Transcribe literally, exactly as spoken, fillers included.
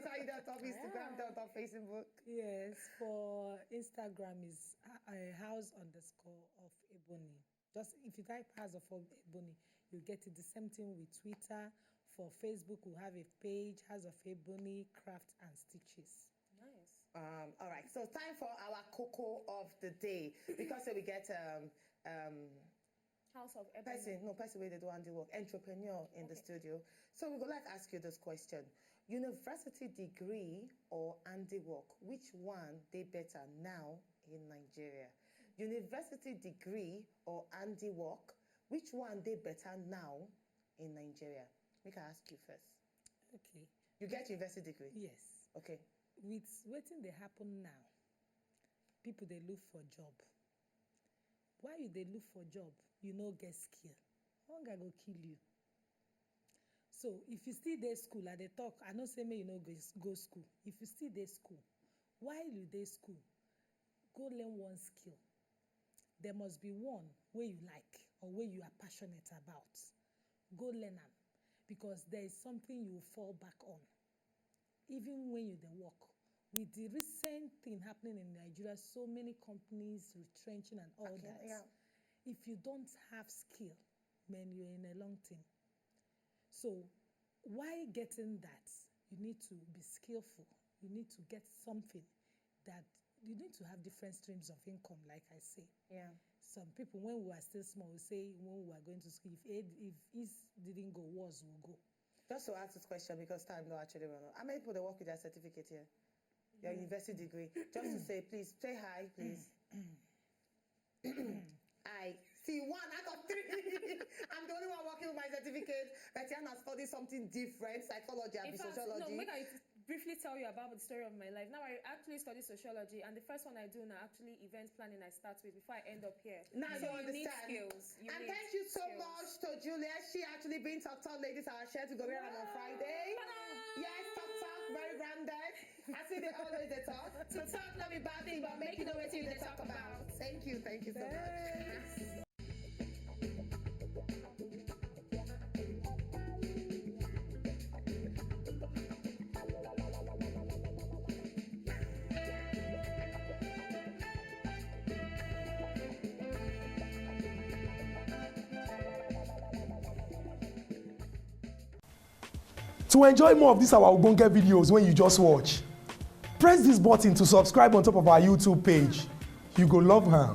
Like that on Instagram, that on Facebook. Yes, for Instagram is uh, uh, house underscore of ebony. Just if you type house of Eb- ebony, you get it. The same thing with Twitter. For Facebook, we have a page, House of Ebony Craft and Stitches. Nice. Um, all right, so time for our cocoa of the day because we get um, um, House of Ebony. person, no person where they do handiwork, entrepreneur in the studio. So we would like to ask you this question: university degree or handiwork? Which one they better now in Nigeria? University degree or handiwork? Which one they better now in Nigeria? Make I ask you first. Okay. You get university degree. Yes. Okay. With wetin dey happen now, people dey look for job. Why you dey look for job? You no get skill. Hunger go kill you. So if you still dey school, I dey talk. I no say make you no go s- go school. If you still dey school, while you dey school, go learn one skill. There must be one wey you like or wey you are passionate about. Go learn am because there is something you fall back on. Even when you dey work, with the recent thing happening in Nigeria, so many companies retrenching and all Okay, that. Yeah. If you don't have skill, man, you're in a long thing. So why getting that? You need to be skillful. You need to get something that you need to have different streams of income, like I say. Yeah. Some people, when we were still small, we say when we were going to school, if A, if is didn't go, was will go. Just to ask this question because time no actually run out. How many people they work with their certificate here? Your university degree. Just to say, please say hi, please. I see one out of three. I'm the only one working with my certificate. But Yana studied something different, psychology and In fact, sociology. No, make I briefly tell you about the story of my life. Now I actually study sociology, and the first one I do now actually event planning. I start with before I end up here. Now So you you need understand. Skills. You And need thank you so skills. Much to Julia. She actually been Talk Talk Ladies our share to go around on Friday. Yes, Talk Talk, very rounded. I see they always they talk. So talk not be bad thing, but make you know what you they talk about. Thank you, thank you so much. To enjoy more of these our ogbonge videos when you just watch, press this button to subscribe on top of our YouTube page. You go love am.